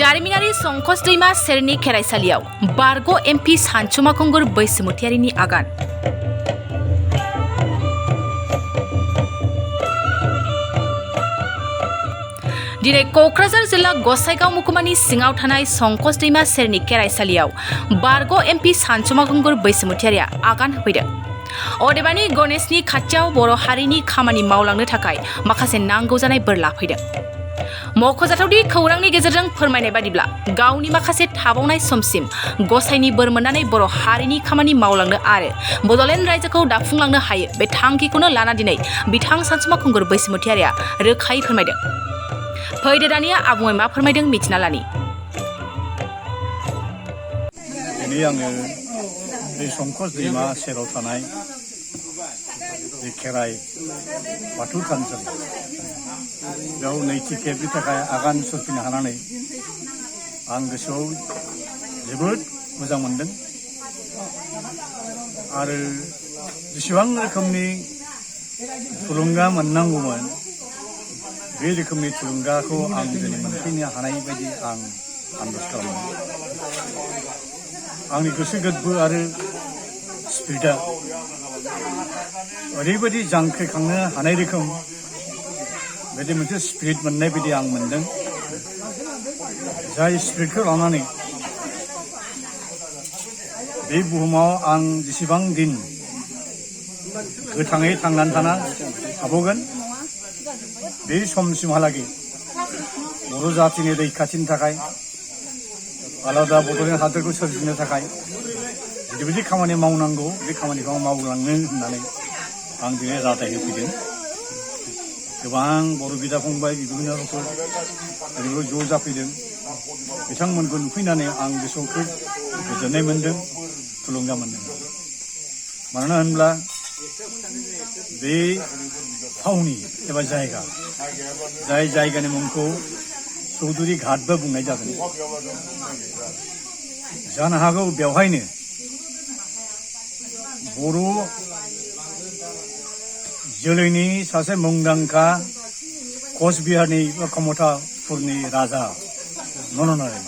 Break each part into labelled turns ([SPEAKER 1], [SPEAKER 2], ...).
[SPEAKER 1] जारिमिनारि संकस दैमा सेरनि खेराइसालियाव बारग' एमपि सानसुमा खुंगुर बैसोमुतियारिनि आगान। दिनै क'क्राझार जिल्ला गसाइगाव महकुमानि सिङाव थानाय संकस दैमा सेरनि खेराइसालियाव बारग' एमपि सानसुमा खुंगुर बैसोमुतियारिया आगान होफैदों। अदेबानि गणेशनि खाथियाव बर' हारिनि खामानि मावलांनो थाखाय माखासे नांगौ जानाय बोर लाफैदों। मख'जाथावदि खौरांनि गेजेरजों फोरमायनाय बादिब्ला गावनि माखासे थाबावनाय समसिम गसाइनि बोर मोननानै बर' हारिनि खामानि मावलांनो आरो बड'लेण्ड रायजोखौ दाफुंलांनो हायो बे थांखिखौनो लाना दिनै बिथां सानसुमा खुंगुर बैसोमुतियारिया रोखायै फोरमायदों। फैदो दानिया आबुङै मा फोरमायदों मिथिना लानि।
[SPEAKER 2] दिनै आङो बे संकस दैमा सेराव थानाय खेराइ बाथौ थानसालि बेयाव नैथि खेबनि थाखाय आगान सुरफिननो हानानै आं गोसोआव जोबोद मोजां मोनदों आरो जेसेबां रोखोमनि थुलुंगा मोननांगौमोन बे रोखोमनि थुलुंगाखौ आं दिनै मोनफैनो हानाय बायदि आं आन्दाज खालामदों। आंनि गोसो गोरबो आरो स्पिरिटआ ओरैबायदि जांख्रिखांनो हानाय रोखोम बिदि मोनसे स्पिरिट मोननाय बायदि आं मोनदों। जाय स्पिरिटखौ लानानै बे बुहुमाव आं जेसेबां दिन गोथाङै थांनानै थाना थाबावगोन बे समसिमहालागै बर' जातिनि रैखाथिनि थाखाय आलादा बड'लेण्ड हादरखौ सोरजिनो थाखाय जेरैबायदि खामानि मावनांगौ बे खामानिखौ मावलांनो होननानै आं दिनै रादाय होफैदों। गोबां बर' बिदा फंबाय बिबुंगिरिफोर ओरैबो ज' जाफैदों। बिथांमोनखौ नुफैनानै आं गोसोआव खोब गोजोननाय मोन्दों, थुलुंगा मोन्दों। मानोना होनब्ला बे थावनि एबा जायगा जाय जायगानि मुंखौ चौधुरी घाटबो बुंनाय जादों। जानो हागौ बेवहायनो बर' जोलैनि सासे मुंदांखा कचबिहारनि कमथापुरनि राजा नरनारायण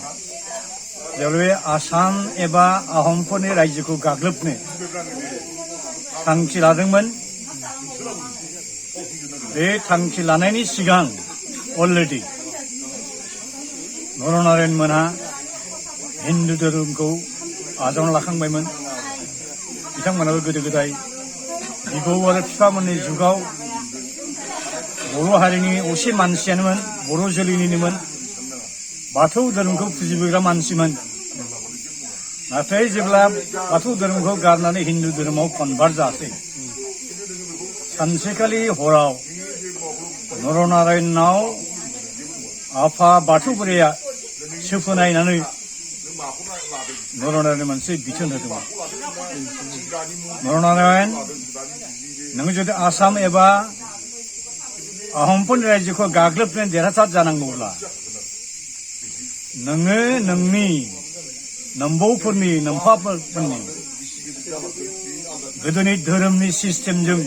[SPEAKER 2] जेब्ला आसाम एबा आहमफोरनि रायजोखौ गाग्लोबनो थांखि लादोंमोन बे थांखि लानायनि सिगां अलरेडि नरनारायण मोनहा हिन्दु धोरोमखौ आजावना लाखांबायमोन। बिथांमोनाबो गोदो गोदाय बिबौ आरो बिफामोननि जुगाव बर' हारिनि असे मानसियानोमोन, बर' जोलैनिनोमोन, बाथौ धोरोमखौ फुजिबोग्रा मानसिमोन। नाथाय जेब्ला बाथौ धोरोमखौ गारनानै हिन्दु धोरोमाव कनभार्ट जासै सानसेखालि हराव नरनारायणनाव आफा बाथौ बोराइया सोफोनायनानै नरनारायण मोनसे बिथोन होदोंमोन। नरनारायण नों जुदि आसाम एबा आहमफोरनि रायजोखौ गाग्लोबनो देरहासार जानांगौब्ला नोङो नोंनि नम्बौफोरनि नम्फाफोरनि गोदोनि धोरोमनि सिस्टेमजों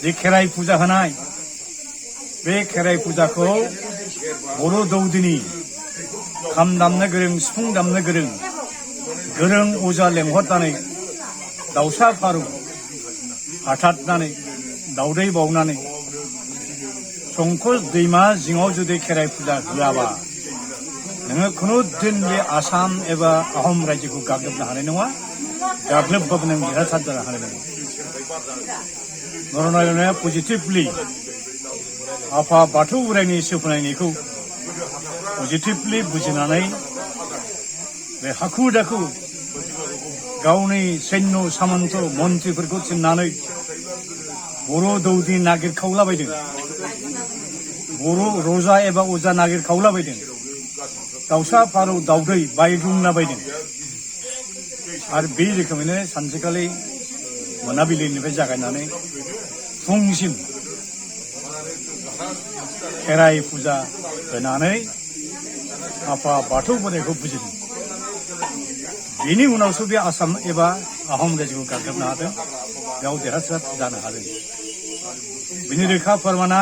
[SPEAKER 2] जे खेराइ फुजा होनाय बे खेराइ फुजाखौ बर' दौदिनि खाम दामनो गोरों, सिफुं दामनो गोरों गोरों अजा लेंहरनानै दाउसा फारौ हाथारनानै दाउदै बावनानै संकस दैमा जिङाव जुदि खेराइ फुजा होआबा नोङो खुनु दिन बे आसाम एबा आहम रायजोखौ गाग्लोबनो हानाय नङा, गाग्लोबबाबो नों देरहासार जानो हानाय नङा। नरनारायणआ पजिटिभलि आफा बाथौ बोराइनि सोफोनायनायखौ पजिटिभलि बुजिनानै बे हाखु दाखु गावनि सैन्य सामन्त मन्थ्रिफोरखौ थिननानै बर' दौदि नागिरखावलाबायदों, बर' रजा एबा अजा नागिरखावलाबायदों, दाउसा फारौ दाउदै बायग्लुंलाबायदों। आरो बे रोखोमैनो सानसेखालि मोनाबिलिनिफ्राय जागायनानै फुंसिम खेराइ फुजा होनानै आफा बाथौ बोराइखौ बुजिदों। बेनि उनावसो बे आसाम एबा आहम रायजोखौ गाग्लोबनो हादों, बेयाव देरहासार जानो हादों। बिनि रोखा फोरमाना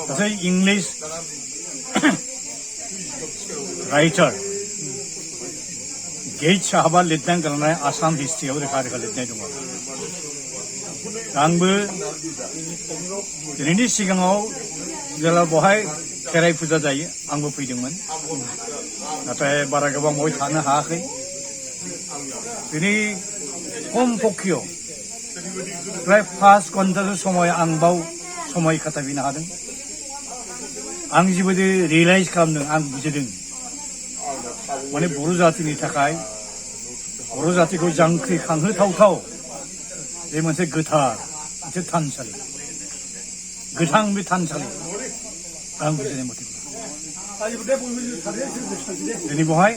[SPEAKER 2] सासे इंलिश राइटार गेट साहाबा लिरनानै गालांनाय आसाम हिस्ट्रियाव रोखा रोखा लिरनाय दङ आंबो दिनैनि सिगाङाव जेला बहाय खेराइ फुजा जायो आंबो फैदोंमोन नाथाय बारा गोबां बहाय थानो हायाखै दिनै खम पक्षियाव प्राय 5 घन्टासो समय आं बाव समय खाथायफैनो हादों आं जिबायदि रियेलाइज खालामदों आं बुजिदों माने बर' जातिनि थाखाय बर' जातिखौ जांख्रिखांहोथावथाव बे मोनसे गोथार मोनसे थानसालि गोथां बे थानसालि आं बुजिनाय मथे दिनै बेवहाय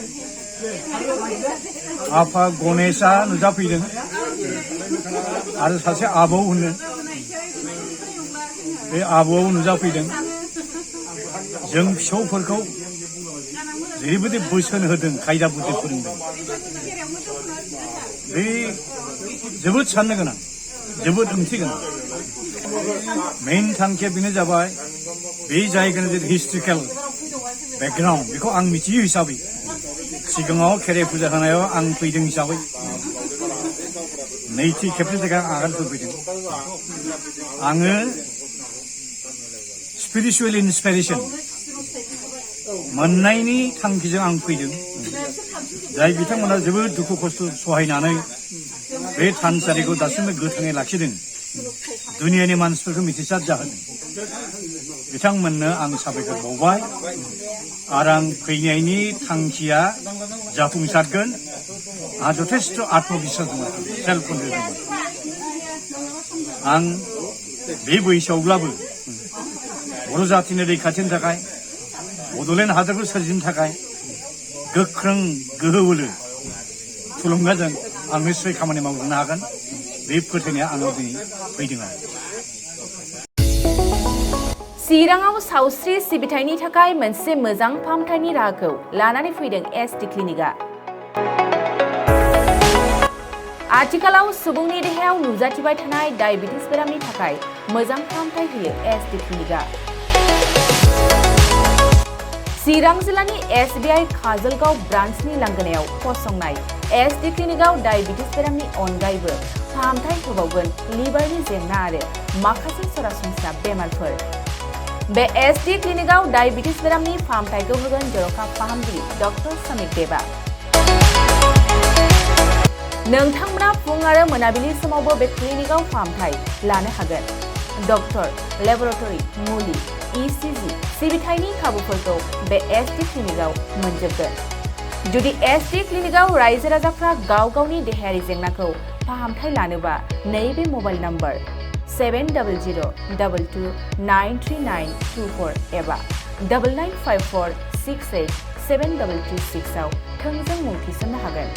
[SPEAKER 2] आफा गणेशआ नुजाफैदों आरो सासे आबौ होनो बे आबौआव नुजाफैदों जों फिसौफोरखौ जेरैबायदि बोसोन होदों खायदा बुद्धि फोरोंदों बे जोबोद साननो गोनां जोबोद ओंथि गोनां मेइन थांखिया बेनो जाबाय बे जायगानि जे हिस्ट्रिकेल बेकग्राउन्ड बेखौ आं मिथियो हिसाबै सिगाङाव खेराइ फुजा होनायाव आं फैदों हिसाबै नैथि खेबनि थाखाय आं आगान होफैदों आङो स्पिरिचुवेल इन्सपिरेसन मोननायनि थांखिजों आं फैदों जाय बिथांमोना जोबोद दुखु खस्थ' सहायनानै बे थानसालिखौ दासिमबो गोथाङै लाखिदों दुनियानि मानसिफोरखौ मिथिसार जाहोदों बिथांमोननो आं साबायखर बावबाय आरो आं फैनायनि थांखिया जाफुंसारगोन आंहा जथेस्थ' आत्मबिश्वास दङ सेल्फ कन्फिडेन्स दङ आं बे बैसोआवब्लाबो बर' जातिनि रैखाथिनि थाखाय बड'लेण्ड हादरखौ सोरजिनो थाखाय गोख्रों गोहो बोलो थुलुंगाजों आं निस्सय खामानि मावलांनो हागोन बे फोथायनाया आंनाव दिनै फैदों आरो
[SPEAKER 1] चिराङाव सावस्रि सिबिथायनि थाखाय मोनसे मोजां फाहामथायनि राहाखौ लानानै फैदों एसटि क्लिनिकआ आथिखालाव सुबुंनि देहायाव नुजाथिबाय थानाय डायबिटिस बेरामनि थाखाय मोजां फाहामथाय होयो एसटि क्लिनिकआ चिरां जिल्लानि SBI काजलगाव ब्रान्चनि लांगोनायाव फसंनाय एसटि क्लिनिकआव डायबिटिस बेरामनि अनगायैबो फाहामथाय होबावगोन लिभारनि जेंना आरो माखासे सरासनस्रा बेमारफोर बे एसटि क्लिनिकआव डायबिटिस बेरामनि फाहामथायखौ होगोन जर'खा फाहामगिरि डक्टर समिक देबा नोंथांमोना फुं आरो मोनाबिलि समावबो बे क्लिनिकआव फाहामथाय लानो हागोन डक्टर लेबरेटरि मुलि ECG सिबिथायनि खाबुफोरखौ बे एसटि क्लिनिकआव मोनजोबगोन जुदि एसटि क्लिनिकआव रायजो राजाफ्रा गाव गावनि देहायारि जेंनाखौ फाहामथाय लानोबा नैबे मबाइल नम्बर 7002293924 एबा 9954687226 आव थोंजों मुं थिसननो हागोन